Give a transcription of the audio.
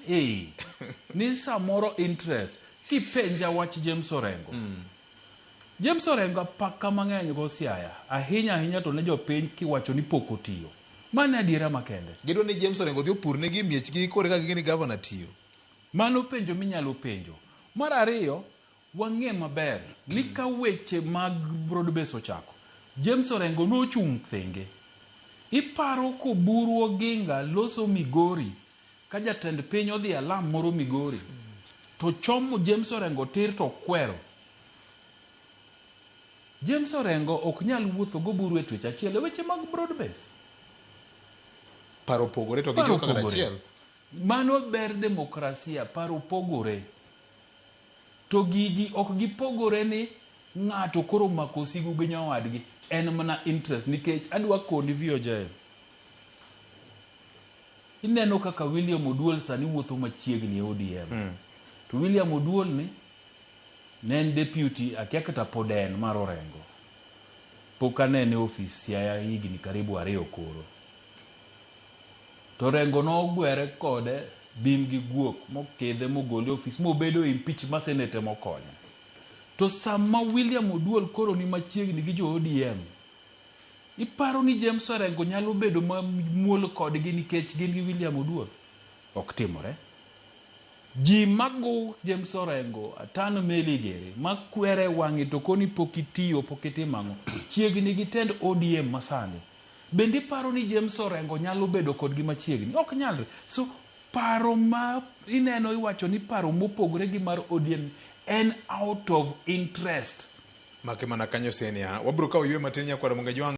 Ee, ni samoro interest kipenja wach James Orengo. James Orengo apaka mang'eny go Siaya ahinya ahinya to ne jopiny kiwacho ni pok otiyo. Mano e adiera makende. Gidwa ni James Orengo odhi opurnegi e miechgi koro eka ging'e ni gavana tiyo. Mano penjo minyalo penjo. Mar ariyo, wang'e maber ni ka weche mag broad base ochako, James Orengo nochung' thenge. Iparo koburu Oginga loso Migori ka jatend piny odhi alam moro Migori to chomo James Orengo tir to kwero. James Orengo ok nyal wuotho goburu e twech achiel e weche mag broad base. Paro opogore to Paro gijiwo kaka opogore. achiel. Mano ber demokrasia, paro pogore. To gigi ok gipogore ni ng'ato koro omako sigu gi nyawadgi, en mana interest nikech adwa koni VOJ. Ineno kaka William Oduol sani wuotho machiegni e ODM. To William Oduol ni ne en deputy akia kata pod en mar Orengo. Pok anene e ofis Siaya higni karibu ariyo koro. To Orengo nogwere kode bim gi guok mokidhe mogole e ofis mobedo impeach ma senate mokonye. To sama William Oduol koro ni machiegni gi jo ODM, iparo ni James Orengo nyalo bedo mamuol kodgi nikech gin gi William Oduol? Ok timore. Ji mago James Orengo, atan meli gere, makwere wang'e to koni pok itiyo, pok itimo ang'o. Chiegni gi tend ODM masani. Bende iparo ni James Orengo nyalo bedo kodgi machiegni? Ok nyalre. So, paro ma ineno iwacho ni paro mopogore gi mar ODM en out of interest. Make mana kanyo Senia. Wabro kawo ywe matin nyakwara Munga Jwang'.